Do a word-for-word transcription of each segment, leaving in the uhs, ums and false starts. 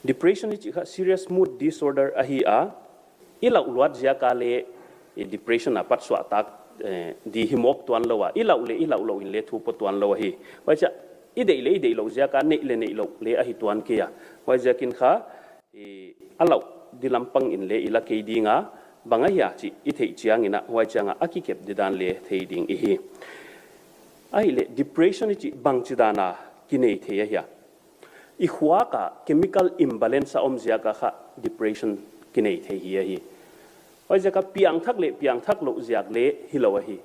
Depression i chih kha serious mood disorder ahi a, i lauh luat ziak a leh, eh, depression a pat suahtak, eh, di hi mawk tuan lou a, i lauh leh i lauh louh in leh thu pua tuan lou ahi. Huaiziak, i deih leh i deih louh ziak a, neih leh neih louh leh ahi tuan kei a. Huaiziakin kha, eh, a lauh di lampang in leh i la kei ding a, bang ahia chih i theih chiangin a, huai chiang a a kikep didan leh thei ding i hi. Ahihleh depression i chih bangchidan a kinei thei ahia? I khuak a chemical imbalance a om ziak a kha depression kinei thei hi ahi. Huaiziak a piangthak leh piangthak louh ziak leh hilou ahi.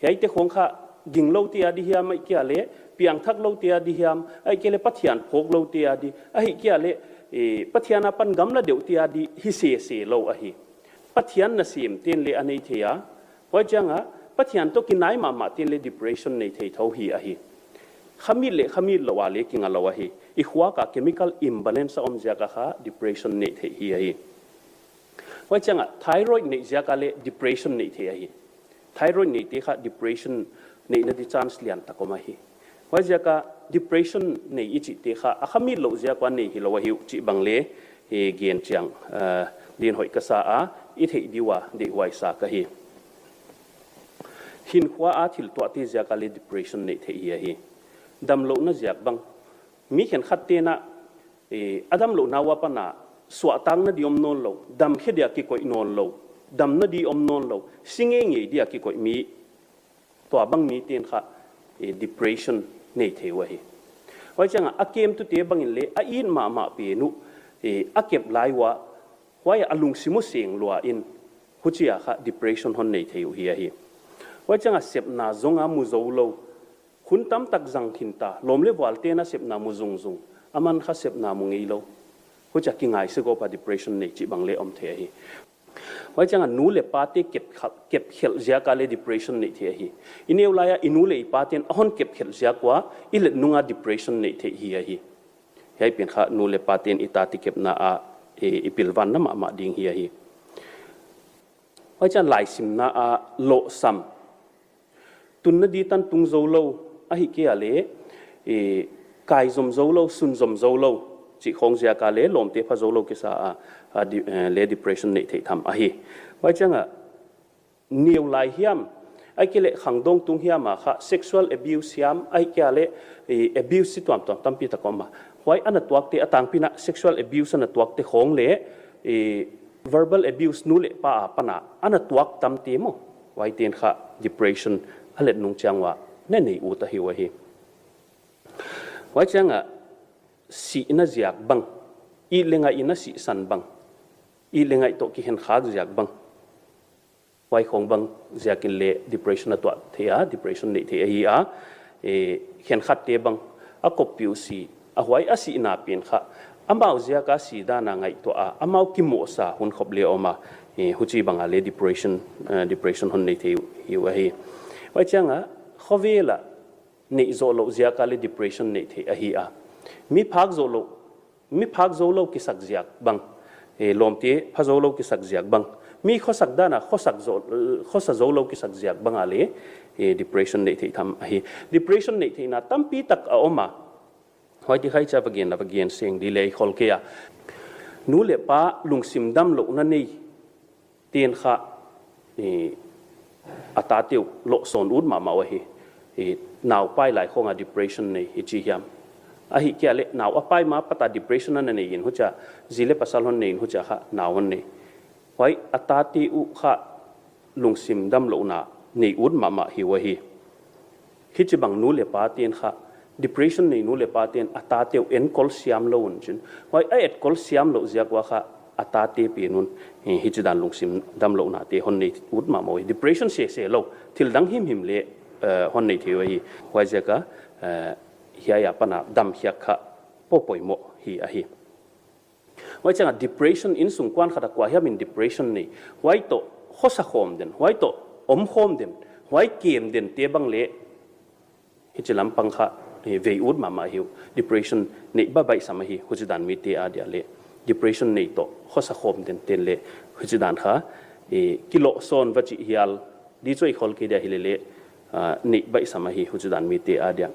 Hiaite khong kha gingloute a di hiam, ahihkeileh piangthakloute a di hiam, ahihkeileh Pathian phawkloute a di, ahihkeileh, eh, Pathian apan gamla deuhte a di hi sese lou ahi. Pathian nasemte'n leh a nei thei a, huai chiang a Pathian toh kinai mahmahte'n leh depression nei thei thou hi ahi. Khamit leh khamit louh a leh kinga lou ahi. I khuak a chemical imbalance a om ziak a kha depression nei thei hi ahi. Huai chiang a thyroid neih ziak a leh depression nei thei ahi. Thyroid neite kha depression neihna di chance liantak om ahi. Huaiziak a depression nei i chihte kha a khamit louh ziak ua nei hilou ahi uh chih bang leh, eh, gen chiang, eh, din hoih ka sa a, i theih di ua deihhuai sa ka hi. Hinkhua a thil tuahte ziak a leh depression nei thei hi ahi. Damlouhna ziak bang. Mi khenkhatte'n a, eh, a damlouhna ua pan a suahtakna di om nawnlou, damkhe dia kikoih nawnlou, damna di om nawnlou, si ngeingei dia kikoih mi, tuabang mite'n kha, eh, depression nei thei uh ahi. Huai chiang a a kemtute bangin leh a it mahmah pen uh, eh, a kep lai ua, huai a lungsim uh seng lua in, huchia kha depression hon nei thei uh hi ahi. Huai chiang a sepna zong a mu zoulou, hun tamtak zang khin ta, lawm leh vualte'n a sepna mu zungzung, aman kha sepna mu ngeilou. Huchia kingaise gawp a depression nei chih bang leh om thei ahi. Huai chiang a nu leh pate kep kha-, kep khelh ziak a leh depression nei thei ahi. I neu lai a i nu leh i pate'n a hon kep khelh ziak ua i let nung a depression nei thei hi ahi. Hiai pen kha nu leh pate'n i tate kepna a, eh, i pilvan mahmah ding hi ahi. Huai chiang a laisimna a lohsam. Tunna di tan tung zoulou, ahihkeileh, eh, kai zom zoulou, sun zom zoulou chih khong ziak a leh lawmte pha zoulou kisa a, a di-, eh, leh depression nei thei tham ahi. Huai chiang a neu lai hiam, ahihkeileh khangdawng tung hiam a kha sexual abuse hiam, ahihkeileh, eh, abuse tuamtuam tampitak om a. Huai ana tuakte a tangpi in a sexual abuse ana tuakte khong leh, eh, verbal abuse nu leh pa apan a ana tuak tamte maw, huaite'n kha depression a let nung chiang ua na nei ut ahi uh ahi. Huai chiang a sihna ziak bang, it leh ngaih in a sihsan bang, it leh ngaih toh kihenkhak ziak bang. Huai khong bang ziakin leh depression a tuah thei a, depression nei thei ahi a, eh, khenkhatte bang a koppih uh si, a huai a sihna pen kha amau ziak a si dan a ngaihtuah a, amau kimohsa hun khop leh om a, eh, huchibang a leh depression, eh, depression hon nei thei uh hi uh ahi. Huai chiang a khovel a neih zoh louh ziak a leh depression nei thei ahi a. Mi phak zoh louh, mi phak zoulou kisak ziak bang, eh, lawmte pha zoulou kisak ziak bang, mi khosak dan a khosak zou-, khosa zoulou kisak ziak bang a leh, eh, depression nei thei tham ahi. Depression nei theihna tampitak a om a. Huaite kha hichi a va gen a va gen seng di leh i khol kei a. Nu leh pa lungsim damlouhna nei te'n kha, eh, a tate uh lohsawn ut mahmah uh ahi. Eh, nau pai lai khong a depression nei i chi hiam? Ahihkeileh nau a pai ma pat a depression ana nei in, huchia zi leh pasal hon nei in, huchia kha nau hon nei. Huai a tate uh kha lungsim damlouhna nei ut mahmah hi uh ahi. Hichibang nu leh pate'n kha, depression nei nu leh pate'n a tate uh enkol siam lou un chin, huai a etkol siam louh ziak ua kha a tate pen un, eh, hichidan lungsim damlouhnate hon nei ut mahmah uh ahi. Depression sese lou, thil dang himhim leh, eh, hon nei thei uh ahi. Huaiziak a, eh, hiai apan a damkhiak kha poimoh hi ahi. Huai chiang a depression, innsungkuan khat a kuahiam in depression nei, huai toh khosa khawm den, huai toh om khawm den, huai kem dente bang leh hichi lampang kha, eh, vei ut mahmah hi uh. Depression neih baihbaihsam ahi, huchidan mite adia leh. Depression nei toh khosa khawm dente'n leh huchidan kha, eh, kilohsawn va chih hial di chu i khol kei dia hileleh, ah, neih baihsam ahi, huchidan mite adia.